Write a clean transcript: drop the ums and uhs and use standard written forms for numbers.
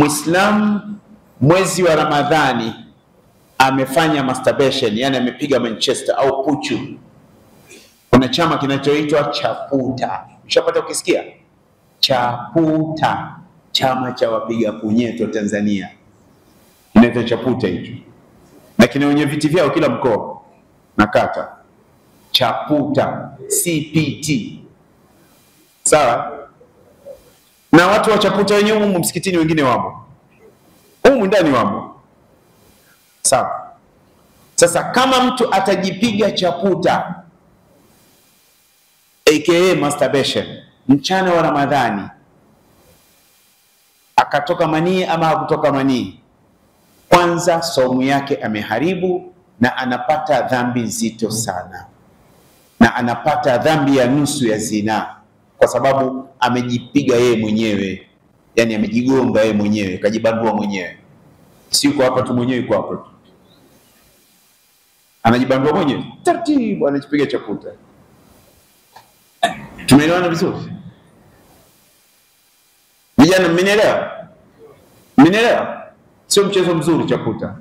Muislamu mwezi wa Ramadhani amefanya masturbation, yani amepiga Manchester au puchu, kuna chama kinachoitwa Chaputa. Ushapata ukisikia Chaputa? Chama cha wapiga punyeto Tanzania kinaitwa Chaputa hicho, na kina wenye viti vyao kila mkoa na kata. Chaputa, CPT, sawa? Na watu wa Chaputa wenyewe humu msikitini wengine wamo humu ndani, wamo, sawa? Sasa kama mtu atajipiga chaputa aka masturbation mchana wa Ramadhani, akatoka manii ama hakutoka manii, kwanza saumu yake ameharibu na anapata dhambi nzito sana, na anapata dhambi ya nusu ya zinaa, kwa sababu amejipiga yeye mwenyewe, yani amejigonga yeye mwenyewe, kajibandua mwenyewe. Si yuko hapa tu mwenyewe, yuko hapa tu, anajibandua mwenyewe taratibu, anajipiga chaputa. Tumeelewana vizuri vijana? Mmenielewa? Mmenielewa? Sio mchezo mzuri chaputa.